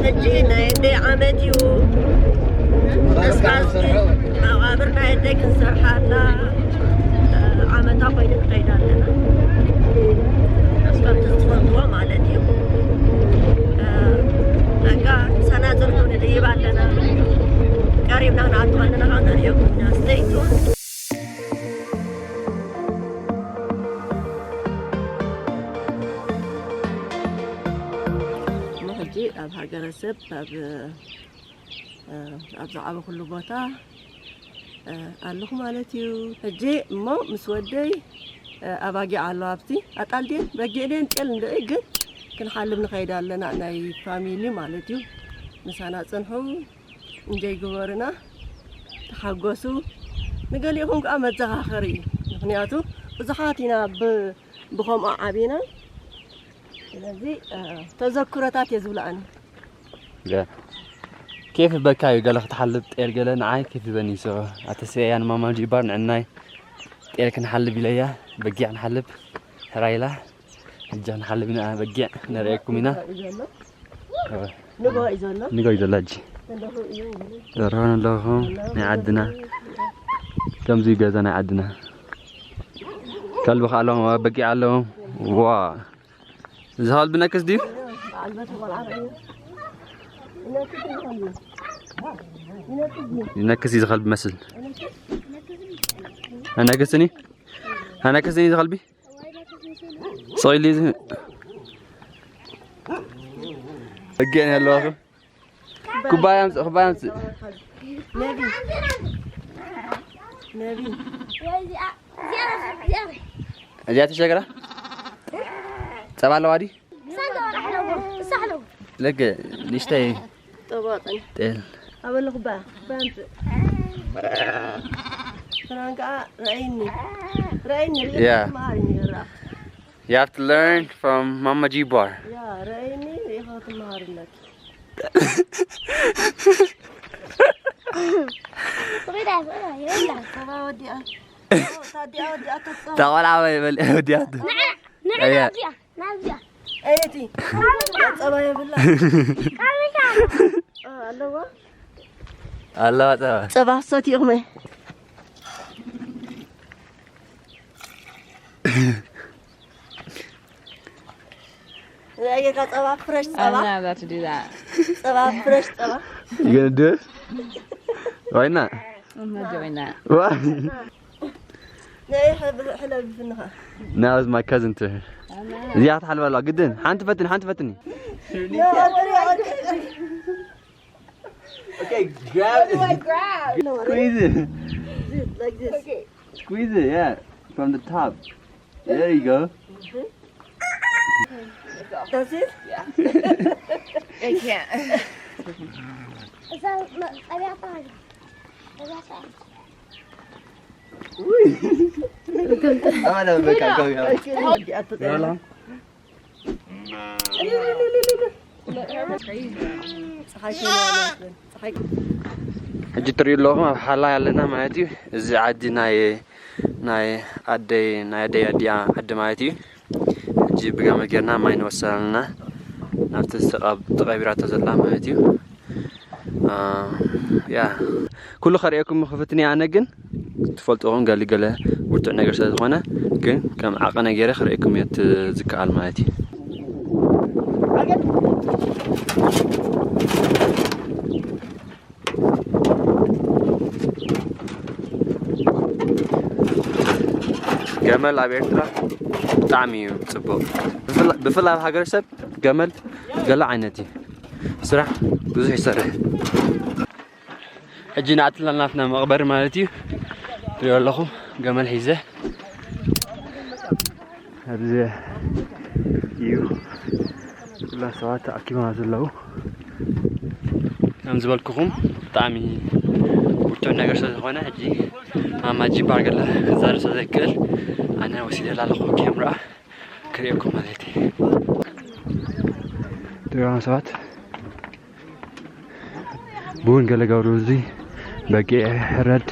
ሕጂ ናይ ኣደይ ዓመት እዩ። እስካዚ መቓብር ናይ ኣደይ ክንሰርሓላ ዓመታ ኮይኑ ንኸይድ ኣለና። እስካብ ትፈልጥዎ ማለት እዩ። በቃ ሰናዝል ንድይብ ኣለና። ቀሪብና ክንኣቱ ኣለና፣ ካብ ነርእየኩም ኢና። Stay tuned። እሞ ሕጂ ኣብ ሃገረሰብ ኣብ ኣብ ዝዓበኹሉ ቦታ ኣለኹ ማለት እዩ። ሕጂ እሞ ምስ ወደይ ኣባጊዕ ኣለዋ ኣብቲ ኣጣል ድየን በጊዕ ድየን ጤል እንደ ግን ክንሓልብ ንኸይድ ኣለና፣ ናይ ፋሚሊ ማለት እዩ። ምሳና ጽንሑ፣ እንጀይ ግበሩና፣ ተሓጎሱ። ንገሊኹም ከዓ መዘኻኸሪ እዩ። ምኽንያቱ ብዙሓት ኢና ብ- ብኸምኡ ዓቢና። ስለዚ ተዘክሮታት እየ ዝብሎ ኣነ። ያ ኬፍ በካ እዩ ገለ ክትሓልብ ጤል ገለ ንዓይ ኬፍ ይበኒ። ሶ ኣተሰያ ንማማ ጂባር ንዕናይ ጤል ክንሓልብ ኢለያ። በጊዕ ንሓልብ ሕራይ ኢላ። ሕጂ ክንሓልብ ኢና በጊዕ ነርእየኩም ኢና። ንጎ እዩ ዘሎ። ንጎ እዩ ዘሎ ሕጂ። ዘርሆን ኣለኹም ናይ ዓድና ከምዚ ገዛ ናይ ዓድና ከልቢ ከ ኣለዎም በጊዕ ኣለዎም። ዋ እዚ ከልቢ ነክስ ድዩ? ይነክስ እዩ ዝኸልቢ መስል። ኣነክስኒ ኣነክስኒ ዝኸልቢ ሰይሊ እዚ እገን ያለዋኹ ኩባያ ኣምጽእ ኩባያ ኣምጽእ። ነቢ ነቢ እዚኣ ተሸገራ ጸባ ኣለዋ ዲ ለገ ንሽተይ ጠባጥን ጤል ኣበለ ኩባያ ኩባያ ኣምጽእ። ፍናን ከዓ ረኣይኒ ረኣይኒ ያ መሃሪኒ ይራ You have to learn from Mama G Bar. ያ ረኣይኒ ኢኻ ክትመሃር ኣለኪ። ትኺዳ ትኺዳ ይብላ ጸባ ወዲኣ ታዲያ ወዲኣ ተጸባ ተቆላበ ይበል ወዲያቱ። ንዕና እዚኣ ናብዚኣ ኣየቲ ጸባ የብላ ካሚካ ኣለዋ ኣለዋ ጸባ። ጸባ ሰቲኹም ጌታ ጸባ ፍረሽ ጸባ I'm not about to do that. ጸባ ፍረሽ ጸባ You gonna do it? Why not? I'm not doing that. Why? ናይ ሕብሪ ሕለብ ብፍንኻ Now it's my cousin to her. እዚኣ ክትሓልባ ኣለዋ ግድን። ሓንቲ ፈትኒ፣ ሓንቲ ፈትኒ። No, what do I Okay, grab it. grab? No, Squeeze it. Like this. Okay. Squeeze it, yeah. From the top. There you go. That's it? I can't. እዛ መ- ኣብያታ እዛ ሰዓት I'm gonna make a go. Okay. ሕጂ ትሪኡ ኣለኹም ኣብ ሓላይ ኣለና ማለት እዩ። እዚ ዓዲ ናይ ናይ ኣደይ ናይ ኣደይ ኣዲኣ ዓዲ ማለት እዩ። ሕጂ ብገመል ጌርና ማይ ንወስድ ኣለና ናብቲ ዝተቐብ- ተቐቢራቶ ዘላ ማለት እዩ። ያ ኩሉ ከርእየኩም ክፍትን እየ ኣነ ግን ትፈልጥኹም ገሊገለ ብርቱዕ ነገር ስለ ዝኾነ ግን ከም ዓቐነ ገይረ ክርእየኩም እየ እቲ ዝከኣል ማለት እዩ። ገመል ኣብ ኤርትራ ብጣዕሚ እዩ ፅቡቕ። ብፍላ- ብፍላይ ኣብ ሃገረሰብ ገመል ገለ ዓይነት እዩ ስራሕ ብዙሕ ይሰርሕ። ሕጂ ንኣትላ ናትና መቕበሪ ማለት እዩ። ትሪኦ ኣለኹም ገመል ሒዘ ኣብዚ እዩ ኩላ ሰባት ተኣኪቦም ዘለዉ። ከም ዝበልኩኹም ብጣዕሚ ብርቱዕ ነገር ስለ ዝኾነ፣ ሕጂ ማማ ጂባር ገለ ክዛረብ ስለ ዘይክእል፣ ኣነ ወሲደላ ኣለኹ ኬምራ ክርእየኩም ማለት እዩ። ትሪእዎም ሰባት ብውን ገለ ገብሩ፣ እዚ በጊዕ ሕረድ።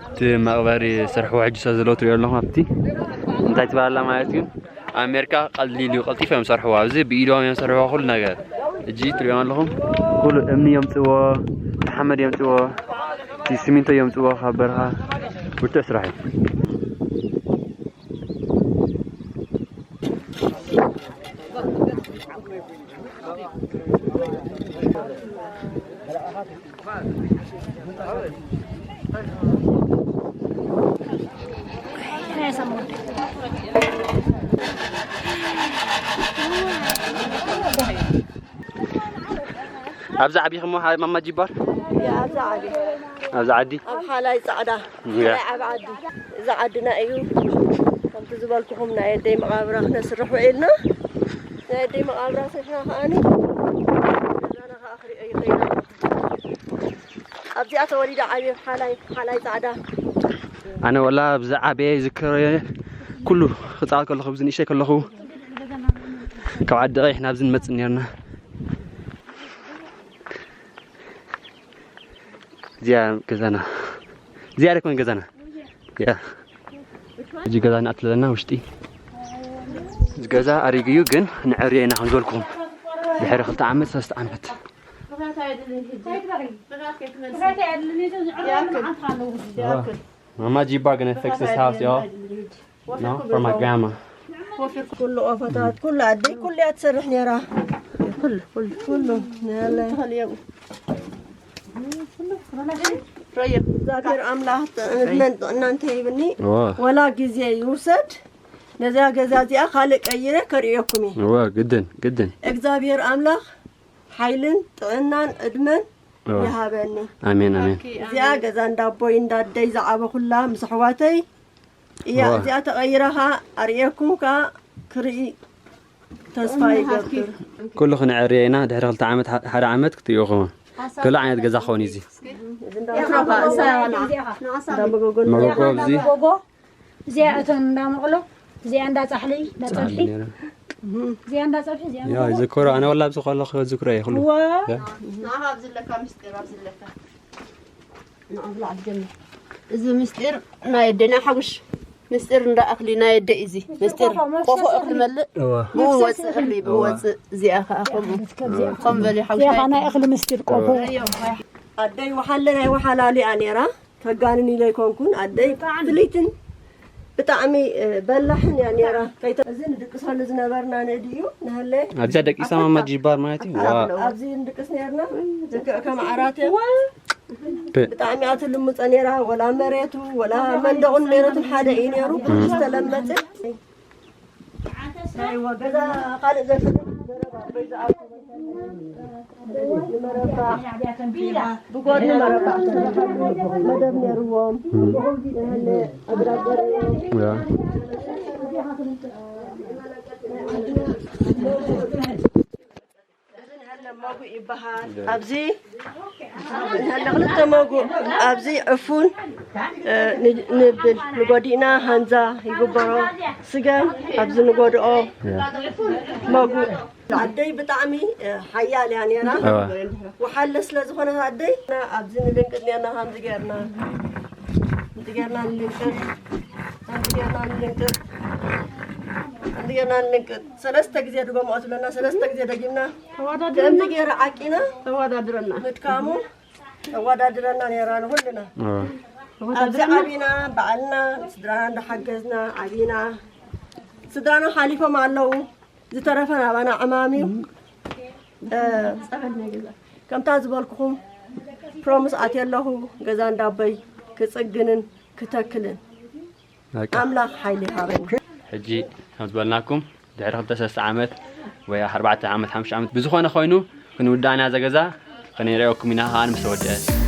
እቲ መቕበሪ ስርሑ ሕጂ ሰብ ዘለዎ ትሪኦ ኣለኹም። ኣብቲ እንታይ ትበሃላ ማለት ግን ኣሜሪካ ቀሊል እዩ፣ ቀልጢፎ እዮም ሰርሕዎ። ኣብዚ ብኢዶም እዮም ሰርሕዎ ኩሉ ነገር። እጂ ትሪኦም ኣለኹም፣ ኩሉ እምኒ የምፅዎ፣ ሓመድ የምፅዎ፣ እቲ ሲሚንቶ የምፅዎ ካብ በረኻ። ብርቱዕ ስራሕ እዩ። ኣብዚ ዓቢኹም ሓ-፣ ማማ ጂባር? ያ፣ ኣብዚ ዓቢ። ኣብዚ ዓዲ? ኣብ ሓላይ ጻዕዳ። ያ። ሓላይ ዓቢ ዓዲ። እዚ ዓድና እዩ። ከምቲ ዝበልኩኹም ናይ ኣደይ መቓብራ ክነስርሕ ውዒልና። ናይ ኣደይ መቓብራ ስርሕና ከኣኒ ገዛና ከኣ ክሪኦ ይኸይድ ኣለኹ። ኣብዚኣ ተወሊደ ዓብየ፣ ሓላይ፣ ሓላይ ጻዕዳ። ኣነ ወላ ኣብዚ ዓብየ ይዝክሮ እየ። ኩሉ ክጻወት ከለኹ፣ ኣብዚ ንእሽተይ ከለኹ፣ ካብ ዓዲ ቀይሕ ናብዚ ንመጽእ ኔርና። እዚኣ ገዛና። እዚኣ ደኮን ገዛና። ያ። እዚ ገዛ ንኣትለና ውሽጢ። እዚ ገዛ ኣሪጉ እዩ፣ ግን ንዕርዮ ኢና ከም ዝበልኩኹም። ድሕሪ ክልተ ዓመት፣ ሰለስተ ዓመት። ማማ ጂባ gonna fix this house, y'all. No, for my grandma. ኩሉ ቆፎታት፣ ኩሉ ኣደይ፣ ኩሉ እያ ትሰርሕ ነይራ። ኩሉ፣ ኩሉ፣ ኩሉ፣ ናለ። እግዚኣብሔር ኣምላኽ ጥ-፣ ዕድመን ጥዕናን ተሂብኒ። እዋ። ወላ ግዜ ይውሰድ። ነዚኣ ገዛ እዚኣ ካልእ ቀይረ ከርእየኩም እየ። እዋ፣ ግድን፣ ግድን። እግዚኣብሔር ኣምላኽ ሓይልን ጥዕናን ዕድመን እዋ። ይሃበኒ። ኣሜን፣ ኣሜን። እዚኣ ገዛ እንዳቦይ እንዳደይ ዝዓበኹላ ምስ ኣሕዋተይ እያ። እዋ። እዚኣ ተቐይራ ኸኣ ኣርእየኩም ከኣ ክርኢ ተስፋ ይገብር። ኩሉ ክንዕርዮ ኢና። ድሕሪ ክልተ ዓመት፣ ሓ-፣ ሓደ ዓመት ክትርእዩ ኹም። ካልእ ዓይነት ገዛ ክኸውን እዩ እዚ። መጎጎ ኣብዚ። መጎጎ፣ እዚኣ እቶን እንዳ መቕሎ፣ እዚኣ እንዳ ጻሕሊ፣ እንዳ ጸብሒ። ጻሕሊ ነይራ። እዚኣ እንዳ ጸብሒ፣ እዚኣ ያ፣ መጎጎ። ይዝክሮ። ኣነ ወላ ኣብዚ ከለኹ ዝክሮ እየ ኩሉ። እዋ። ያ። ንዓኻ ኣብዚ ኣለካ ምስጢር፣ ኣብዚ ኣለካ። ንዓኻ ኣብዚ ጀምር። እዚ ምስጢር ናይ ኣደና ሓጉሽ። ምስጢር እንዳ እኽሊ ናይ ኣደ እዚ። ምስጢር ቆፎ፣ መፍሰስ ቆፎ እኽሊ እኽሊ። መልእ። እዋ። ብኡ መፍሰስ ወፅእ እኽሊ። እኽሊ፣ ብኡ እዋ። ወፅእ። እዚኣ ኸዓ ከምኡ። ከምዚኣ። ከም በሊ እዚኣ ሓጉሻይ። ኸዓ ናይ እኽሊ ምስጢር ቆፎ። ኣደይ ወሓለ ናይ ወሓላሊኣ ነይራ። ተጋንን ኢለ ኣይኮንኩን። ኣደይ ብጣዕሚ። ፍልይትን ብጣዕሚ፣ እ፣ በላሕን እያ ነይራ። ከይተ-፣ እዚ ንድቅሰሉ ዝነበርና ንእዲ እዩ። ንሃለ ኣብዛ ደቂሳ ማማ ጂባር ማለት እዩ። ኣካፍሎ። ዋ። ኣብዚ ንድቅስ ነይርና። ልክዕ ከም ዓራት እዮም። ብ- ብጣዕሚ እያ ትልምፀ ነይራ። ወላ መሬቱ፣ ወላ መንደቑን መሬቱን ሓደ እዩ ነይሩ። ብዙ ዝተለመፀ። ናይ ወ-፣ ገዛ ካልእ ዘፍልጥ ገረባ፣ በይ ዝኣቱ ንመረባ፣ ብጎድኒ መረባ፣ መደብ ነይርዎም። እም። እህል ኣግራብ ዘርእዎም። ያ። እዚ ንሀለ መጉእ ይበሃል። ኣብዚ ንሀለ ክልተ መጉእ፣ ኣብዚ ዕፉን፣ እ፣ ን-፣ ንብል፣ ንጎዲእና ሃንዛ ይግበሮ፣ ስገም ኣብዚ ንጎድኦ መጉእ። ኣደይ ብጣዕሚ፣ እ፣ ሓያል እያ ነይራ። እዋ። ወሓለ ስለ ዝኾነት ኣደይ፣ ኣብዚ ንልንቅጥ ነርና፣ ከምዚ ገርና፣ ከምዚ ገርና ንልንቅጥ፣ ከምዚ ገርና ንልንቅጥ። ጌርና ንንቅጥ። ሰለስተ ግዜ ድገምኦ ትብለና፣ ሰለስተ ግዜ ደጊምና። ከምዚ ገይረ ዓቂና ተወዳድረና። ምድካሙ ተወዳድረና ነይራ ንኹልና። ኣብዚ ዓቢና፣ ባዕልና ስድራና እንዳሓገዝና ዓቢና። ስድራና ሓሊፎም ኣለዉ። ዝተረፈ ናባና ዕማም እዩ። እ፣ ከምታ ዝበልኩኹም ፕሮምስ ኣትየ ኣለኹ። ገዛ እንዳቦይ ክጽግንን ክተክልን በቃ። ኣምላኽ ሓይሊ ይሃበኒ። ሕጂ ከም ዝበልናኩም ድሕሪ ክልተ ሰለስተ ዓመት ወይ ኣርባዕተ ዓመት፣ ሓሙሽተ ዓመት ብዝኾነ ኮይኑ ክንውዳእና ዘገዛ ክንሪኦኩም ኢና። ከኣ ምስ ተወደአ